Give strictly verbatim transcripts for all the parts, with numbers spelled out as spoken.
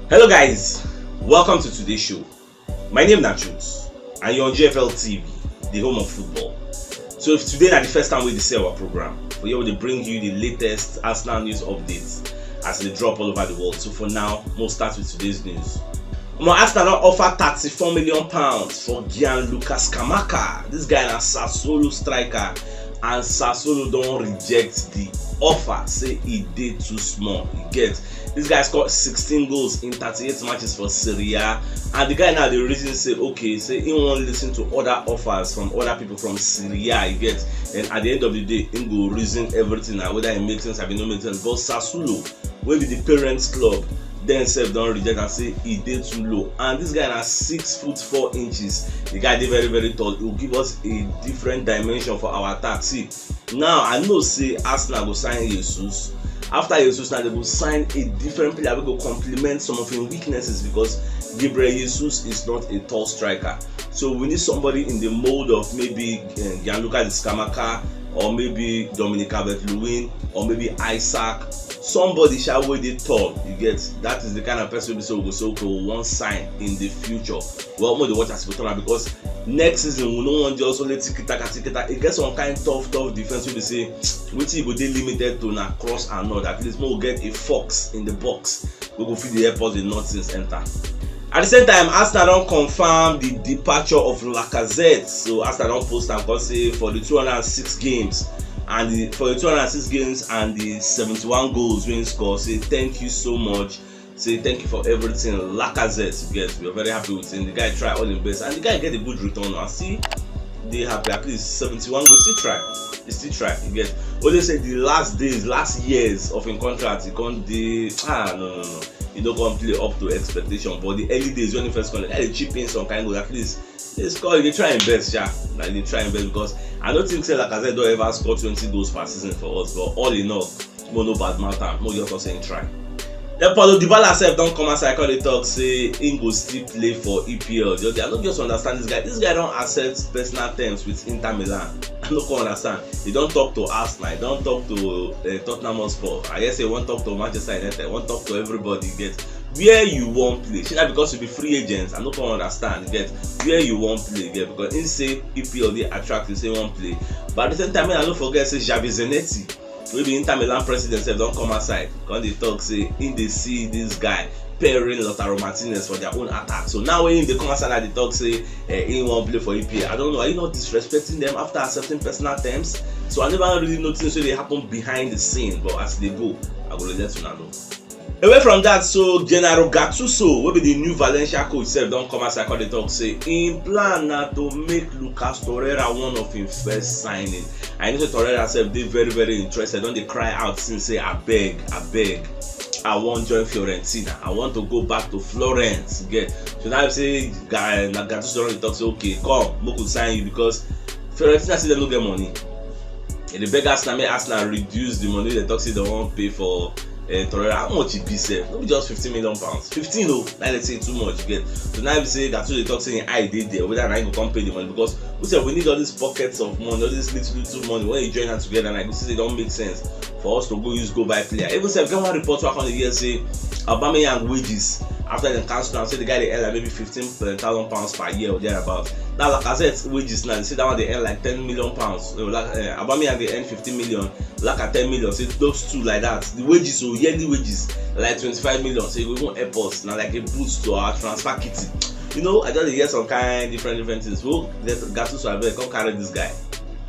Hello guys, welcome to today's show. My name na Truth and you're on G F L T V, the home of football. So if today na the first time we dey see our program, for here we dey bring you the latest Arsenal news updates as they drop all over the world. So for now, we'll start with today's news. Omo, Arsenal don offer thirty-four million pounds for Gianluca Scamacca. This guy na Sassuolo striker, and Sassuolo don reject the offer, say e dey too small. You get, this guy scored sixteen goals in thirty-eight matches for Serie A, and the guy now dey reason say, okay, say he wan listen to other offers from other people from Serie A. You get, and at the end of the day, he go reason everything na whether e make sense abi no make sense. But Sassuolo, wey be the parents club, dem sef don reject am, say e dey too low, and this guy na six foot four inches. The guy dey very, very tall. E go give us a different dimension for our attack. See, now I know say Arsenal go sign Jesus. After Jesus, now they go sign a different player wey go complement some of him weaknesses, because Gabriel Jesus is not a tall striker. So we need somebody in the mold of maybe uh, Gianluca Scamacca, or maybe Dominic Calvert-Lewin, or maybe Isaac. Somebody sha wey dey tall. You get, that is the kind of person we say we go say, okay, we wan sign in the future. Well, we dey watch as we turn am, because next season we no wan just only tiki taka tiki taka. E get some kind tough tough defense wey be say wetin you go dey limited to na cross and nod. At least make we get a fox in the box wey go fit dey help us dey knock things enter. At the same time, Arsenal don confirm the departure of Lacazette. So Arsenal don post am come say for the two hundred and six games, and the, for the two hundred and six games and the seventy-one goals wey he score, say thank you so much. Say thank you for everything, Lacazette. You get, we are very happy with him. The guy try all him best, and the guy get a good return. I see dey happy. At least seventy-one goals, still try. He still try. You get, only say the last days, last years of him contract, he come dey, ah, no, no, no. He no come play up to expectation. But the early days when he first come, like, he chip in some kind goal. At least he score. He dey try him best, sha. Like, he dey try him best, because I don't think say Lacazette don ever score twenty goals per season for us. But all in all, mo no bad mouth am. Mo just say him try. Then Paulo Dybala sef don come outside come dey talk say he go still play for E P L. Just, I no just understand this guy. This guy don accept personal terms with Inter Milan. I no come understand. He don talk to Arsenal, he don talk to uh, Tottenham Hotspur. I hear say he wan talk to Manchester United, wan talk to everybody. You get, where you wan play? Shey na because you be free agent? I no come understand. You get, where you wan play? You get, because he say E P L dey attractive, say he wan play. But at the same time, I no forget say Xavi Zanetti, wey be Inter Milan president sef, don come outside come dey talk say he dey see this guy pairing Lautaro Martinez for their own attack. So now when he dey come outside and dey talk say eh, he wan play for E P L, I don't know, are you not disrespecting them after accepting personal terms? So I never really know things wey dey happen behind the scene, but as e dey go, I go dey let una know. Away from that, so Gennaro Gattuso, wey be the new Valencia coach sef, don come outside come dey talk say him plan na to make Lucas Torreira one of him first signing. I know say Torreira sef dey very, very interested, don dey cry out since say, abeg, abeg, I wan join Fiorentina, I want to go back to Florence. You get, so now say guy na Gattuso don dey talk say, okay, come, make we sign you, because Fiorentina say dem no get money. E dey beg Arsenal make Arsenal reduce the money wey dem talk say dem wan pay for uh, Torreira. How much e be sef? No be just fifteen million pounds. Fifteen o, na dem say too much, you get. So now be say Gattuso dey talk say him eye dey there, whether na him go come pay the money, because we sef we need all these pockets of money, all these little little money. When you join am together, na you go see say e don make sense for us to go use go buy player. Even sef get one report wey I come dey hear say Aubameyang wages, after dem cancel am, say the guy dey earn like maybe fifteen thousand pounds per year or thereabout. Now Lacazette wages now, say that one dey earn like ten million pounds. So, like, uh, Aubameyang dey earn fifteen million, Laka ten million. Say those two like that, the wages, so yearly wages, like twenty-five million. So e go even help us. Na like a boost to our transfer kitty. You know, I just dey hear some kind different different things. Well, Gattuso, abeg, come carry this guy.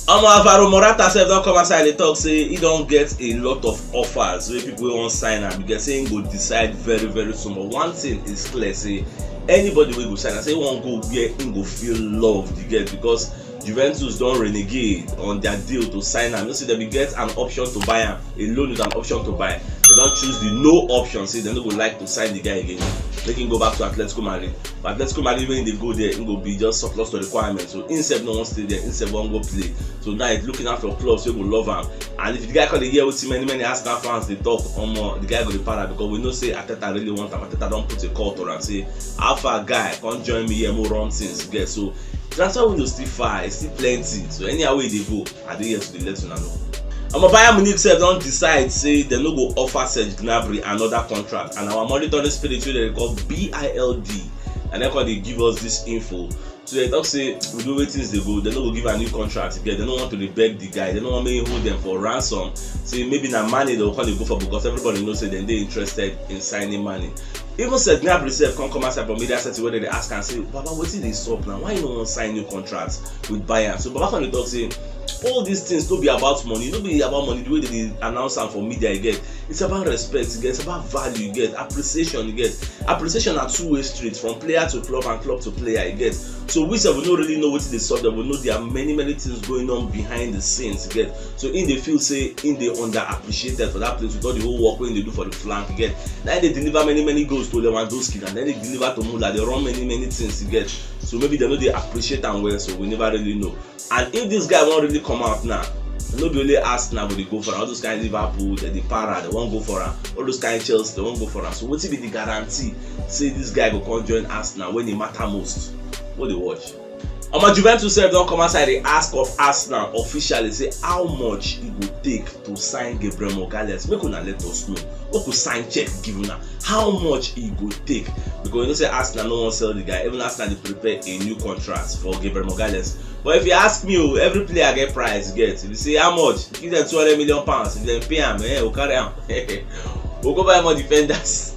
Omo, Alvaro Morata sef don come outside dey talk say he don get a lot of offers wey people wey wan sign am, because say he go decide very, very soon. But one thing is clear, say anybody wey go sign am, say he wan go where he go feel loved, you get, because Juventus don renegade on their deal to sign am. You know say dem bin get an option to buy am, a loan with an option to buy. Dem don choose the no option, say dem no go like to sign the guy again. Make him go back to Atletico Madrid. But Atletico Madrid, when they go there, he go be just surplus to requirements. So him sef no wan stay there, him sef wan go play. So now he's looking out for clubs wey go love am. And if the guy come dey hear wetin many many Arsenal fans dey talk, omo, the guy go dey para, because we know say Arteta really want am. Arteta don put a call to am, say, how far, guy, come join me here, mo run things, you get. So transfer window still far, e still plenty. So anyhow wey e dey go, I dey here to dey let una know. Omo, Bayern Munich sef don decide say dem no go offer Serge Gnabry another contract, and our monitoring spirit wey dem dey call B I L D, and dem come dey give us this info. So dem talk say with the way things dey go, dem no go give am new contract again. Dem no want to dey beg the guy. Dem no want make him hold dem for ransom. Say maybe na Mane dem go come dey go for, because everybody know say dem dey interested in signing Mane. Even Serge Gnabry sef come come outside for media setting wey dem dey ask am say, "Baba, wetin dey sup now? Why you no wan sign new contract with Bayern?" So Baba come dey talk say, "All these things no be about money, no be about money the way dem dey announce am for media again. It's about respect, you get, it's about value, you get, appreciation, you get. Appreciation na two-way street, from player to club and club to player, you get. So we sef, we no really know wetin dey sup there, we know there are many, many things going on behind the scenes, you get." So im dey feel say im dey underappreciated for that place with all the whole work wey im dey do for the flank, you get. Na im dey deliver many, many goals to Lewandowski, and then dey deliver to Muller, dey run many, many things, you get. So maybe dem no dey appreciate am well, so we never really know. And if this guy wan really come out now, no be only Arsenal go dey go for am. All those kind Liverpool, dem dey para, dem wan go for am. All those kind Chelsea, dem wan go for am. So wetin be the guarantee say this guy go come join Arsenal when e matter most? Wey dey watch. Omo, Juventus sef don come outside dey ask of Arsenal officially say how much e go take to sign Gabriel Magalhaes. Make una let us know. Make we sign check give una. How much e go take? Because you know say Arsenal no wan sell the guy. Even Arsenal dey prepare a new contract for Gabriel Magalhaes. But if you ask me o, every player get price, get. If you say how much, give dem two hundred million pounds. If dem pay am, eh, we carry am. We go buy more defenders.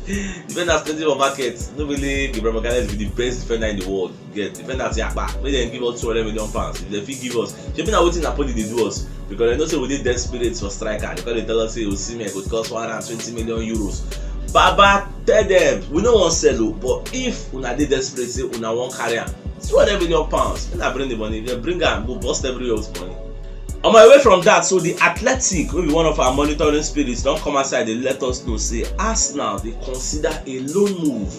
Defenders plenty for market. No be only Gabriel Magalhaes be the best defender in the world. Get defenders yakpa. Make dem give us two hundred million pounds. If dem fit give us, shebi na wetin Napoli dey do us? Because dem know say we dey desperate for striker. Dem come dey tell us say Osimhen go cost one hundred and twenty million euros. Baba, tell dem we no wan sell o, but if una dey desperate say una wan carry am, two hundred million pounds, una bring the money. If dem bring am, go burst everywhere with money. Omo, away from that, so the Athletic, wey be one of our monitoring spirits, don come outside dey let us know say Arsenal dey consider a loan move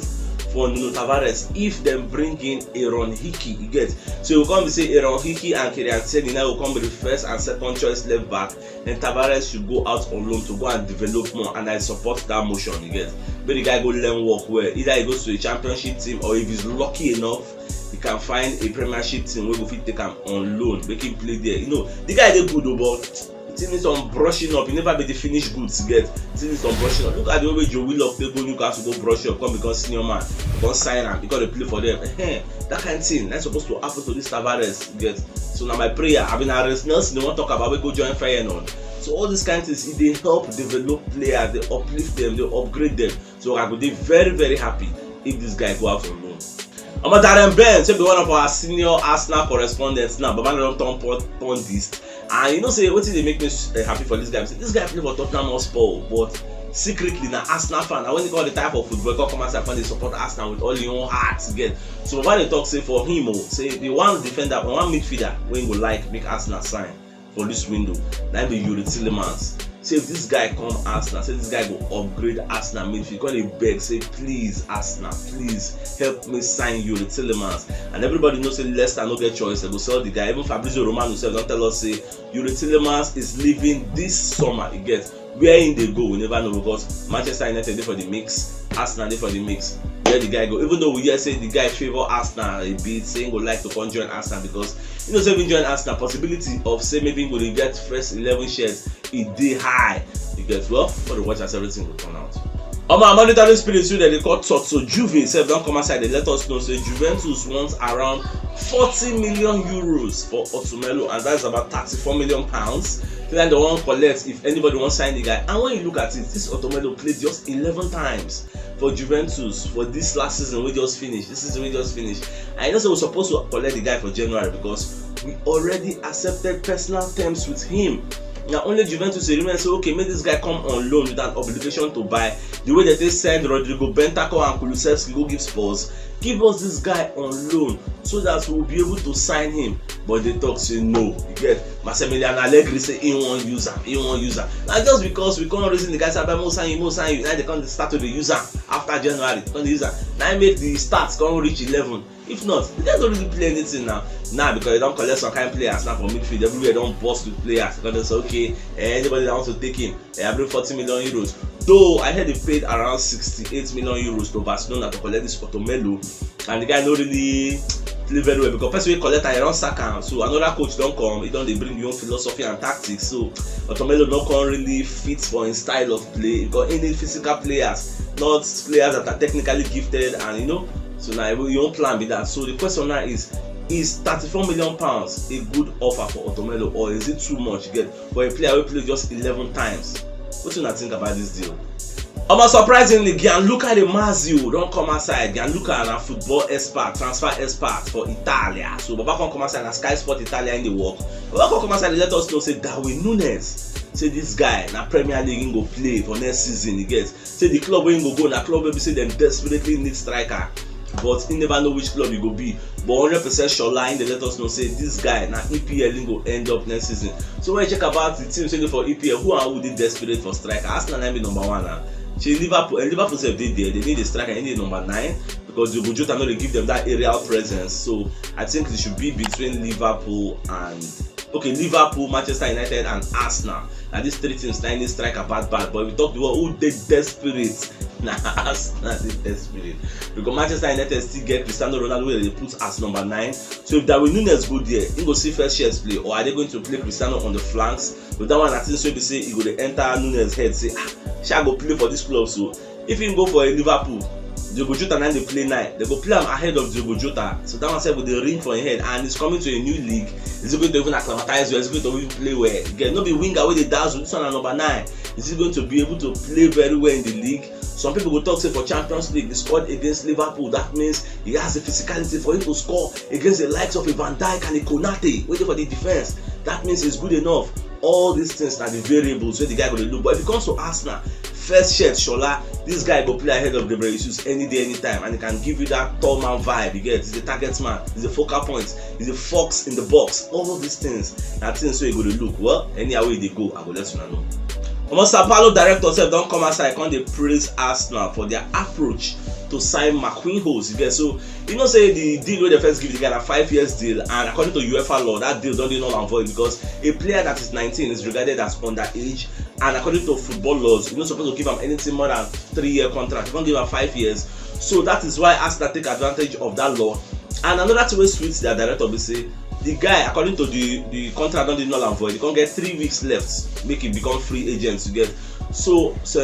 for Nuno Tavares if dem bring in Aaron Hickey, you get. So e go come be say Aaron Hickey and Kieran Tierney now go come be the first and second choice left back, then Tavares should go out on loan to go and develop more, and I support that motion, you get. Make the guy go learn work well. Either he goes to a championship team, or if he's lucky enough, he can find a premiership team wey go fit take am on loan, make him play there. You know, the guy dey good o, but he still need some brushing up. He never be the finished goods, you get. He still need some brushing up. Look at the way wey Joe Willock take go Newcastle, go brush up, come become senior man, come sign am, he come dey play for them. Ehen, that kind thing na suppose to happen to this Tavares, you get. So na my prayer. I mean, Reiss Nelson dem wan talk about wey go join Feyenoord. So all these kind things, e dey help develop players, dey uplift them, dey upgrade them. So I go dey very, very happy if this guy go out on loan. Omo, Darren Bent, wey be one of our senior Arsenal correspondents now, Baba don turn pun-, pundit. And you know say wetin dey make me s-, eh, happy for this guy be say this guy play for Tottenham Hotspur, but secretly na Arsenal fan. Na when he come dey tire for football, he come come outside, come dey support Arsenal with all him own heart, you get. So Baba dey talk say for him o, say the one defender, one midfielder wey he go like make Arsenal sign for this window, na be Youri Tielemans. Say if this guy come Arsenal, say this guy go upgrade Arsenal midfield. Come dey beg say, "Please, Arsenal, please help me sign Youri Tielemans." And everybody know say Leicester no get choice, dem go sell the guy. Even Fabrizio Romano sef don tell us say Youri Tielemans is leaving this summer. You get, where he dey go, we never know, because Manchester United dey for the mix, Arsenal dey for the mix. Where the guy go, even though we hear say the guy favour Arsenal a bit, say he go like to come join Arsenal because you know say if he join Arsenal, possibility of say maybe he go dey get first eleven shirt, e dey high. You get, well, for the watch as everything go turn out. Omo, our monitoring spirit wey dem dey call Toto Juve sef don come outside dey let us know say Juventus want around forty million euros for Otomelu, and that's about thirty-four million pounds. Say dem wan collect if anybody wan sign the guy. And when you look at it, this Otomelu played just eleven times for Juventus for this last season wey just finish, this season wey just finish. And you know say we suppose to collect the guy for January because we already accepted personal terms with him. Na only Juventus dey remain say, "Okay, make this guy come on loan with an obligation to buy." The way dem take send Rodrigo Bentancur and Kulusevski go give Spurs, give us this guy on loan so that we will be able to sign him. But dem talk say no. You get, Massimiliano Allegri say he wan use am, he wan use am. Na just because we come reason the guy say, "Abeg, mo sign you, mo sign you," na dem come start to dey use am after January. Come dey use am. Na im make the stats come reach eleven. If not, the guy no really play anything now. Now, because dem don collect some kind players now for midfield, everywhere don burst with players. Because dem say, "Okay, eh, anybody that wants to take him, eh, I bring forty million euros." Though I heard they paid around sixty-eight million euros to Barcelona to collect this Otomelu, and the guy no really play very well, because person wey collect am, e don sack am. So another coach don come, e don dey bring im own philosophy and tactics. So Otomelo no come really fit for im style of play, because e need physical players, not players that are technically gifted, and you know, so na im own plan be that. So the question now is, is thirty-four million pounds a good offer for Otomelo, or is it too much? You get, for a player wey play just eleven times. Wetin una think about this deal? Omo, surprisingly, Gianluca De Marzio don come outside. Gianluca na football expert, transfer expert for Italia. So Baba come come outside, na Sky Sport Italia im dey work. Baba come come outside, dey let us know say Darwin Nunez, say this guy na Premier League im go play for next season. You get, say the club wey im go go na club wey be say dem desperately need striker, but im never know which club e go be. But hundred percent Shola, im dey let us know say this guy na E P L im go end up next season. So when you check about the teams wey dey for E P L, who and who dey desperate for striker? Arsenal na im be number one na. Shey Liverpool, eh, Liverpool sef dey there. They need a striker, they need a number nine, because Diogo Jota no dey give them that aerial presence. So I think it should be between Liverpool and, okay, Liverpool, Manchester United and Arsenal. Na these three teams na im need striker bad bad. But if you talk the one who dey desperate, na Arsenal dey desperate, because Manchester United still get Cristiano Ronaldo wey dem dey put as number nine. So if Darwin Nunez go there, im go see first shirt play, or are they going to play Cristiano on the flanks? But that one, I think, so be say e go dey enter Nunez head say, ah, shey I go play for this club? So if im go for a Liverpool, Diogo Jota na im dey play nine. Dem go play am ahead of Diogo Jota. So that one sef go dey ring for im head, and he's coming to a new league. Is he going to even acclimatize well? Is he going to even play well? Again, no be winger wey dey dazzle. This one na number nine. Is he going to be able to play very well in the league? Some people go talk say for Champions League, he scored against Liverpool. That means he has the physicality for him to score against the likes of a Van Dijk and a Konate wey dey for the defense. That means he's good enough. All these things na the variables wey the guy go dey look. But if it comes to Arsenal, first shirt, Shola, this guy go play ahead of Gabriel Jesus any day, anytime, and he can give you that tall man vibe. You get, he's a target man, he's a focal point, he's a fox in the box. All these things na things wey you go dey look. Well, anyhow wey e dey go, I go let una know. Omo, Sao Paulo director sef don come outside, come dey praise Arsenal for their approach to sign Marquinhos. You get, so you know say the deal wey dem first give the guy na five years deal, and according to UEFA law, that deal don dey null and void, because a player that is nineteen is regarded as underage, and according to football laws, you no suppose to give am anything more than three year contract. You can't give am five years. So that is why Arsenal take advantage of that law. And another thing wey sweet their director be say the guy, according to the the contract don dey null and void, he come get three weeks left make he become free agent. You get, so, so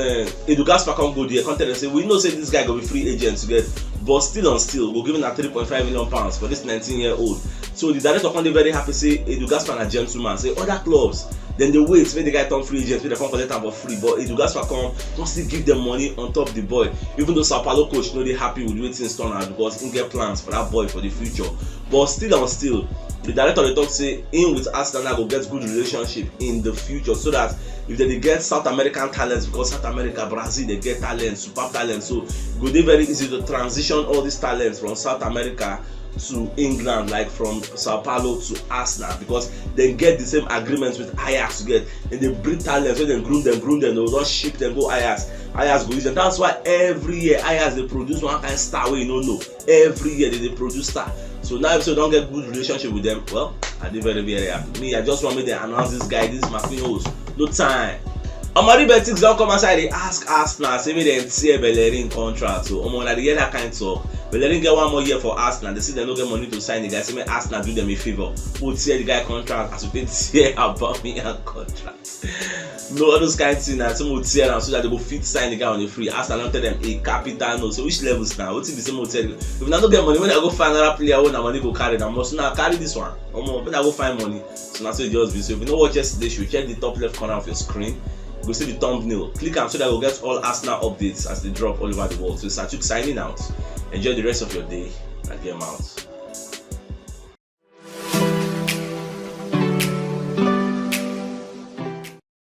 Edu Gaspar come go there, come tell them say, we know say this guy go be free agent. You get, but still and still, we go give him na three point five million pounds for this nineteen year old. So the director come dey very happy say Edu Gaspar na gentleman, say other clubs dem dey wait make the guy turn free agent, make dem come collect am for free. But Edu Gaspar come, come still give them money on top the boy, even though Sao Paulo coach no dey happy with the way things turn out, because he get plans for that boy for the future. But still and still, the director dey talk say him with Arsenal now go get good relationship in the future, so that if dem dey get South American talents, because South America, Brazil, dem get talent, super talent. So e go dey very easy to transition all these talents from South America to England, like from Sao Paulo to Arsenal, because dem get the same agreement with Ajax. You get, dem dey breed talents, so dem groom them, groom them, dem go just ship them go Ajax. Ajax go use them. That's why every year Ajax dey produce one kind star wey you no know. Every year dem dey produce star. So now, if you don get good relationship with them, well, I dey very, very happy. Me, I just want make dem announce this guy, this Marquinhos. No time. Omari Betix don come outside, dey ask Arsenal say make dem tear Bellerin contract. So, omo, una dey hear that kind talk. Bellerin get one more year for Arsenal. Dem say dem no get money to sign the guy. Say make Arsenal do them a favour. Go tear the guy contract as we take tear Aubameyang contract. No, all those kind thing na say make we tear am so that dem go fit sign the guy on a free. Arsenal don tell them a capital no. So which levels now? Wetin be say make we tear the guy? If una no get money, make una go find another player wey una money go carry. Na must una carry this one. Omo, make una go find money. So na so e just be. So if you no watch yesterday show, check the top left corner of your screen. You go see the thumbnail. Click am so that you go get all Arsenal updates as they drop all over the world. So Satuk signing out. Enjoy the rest of your day. Na game out.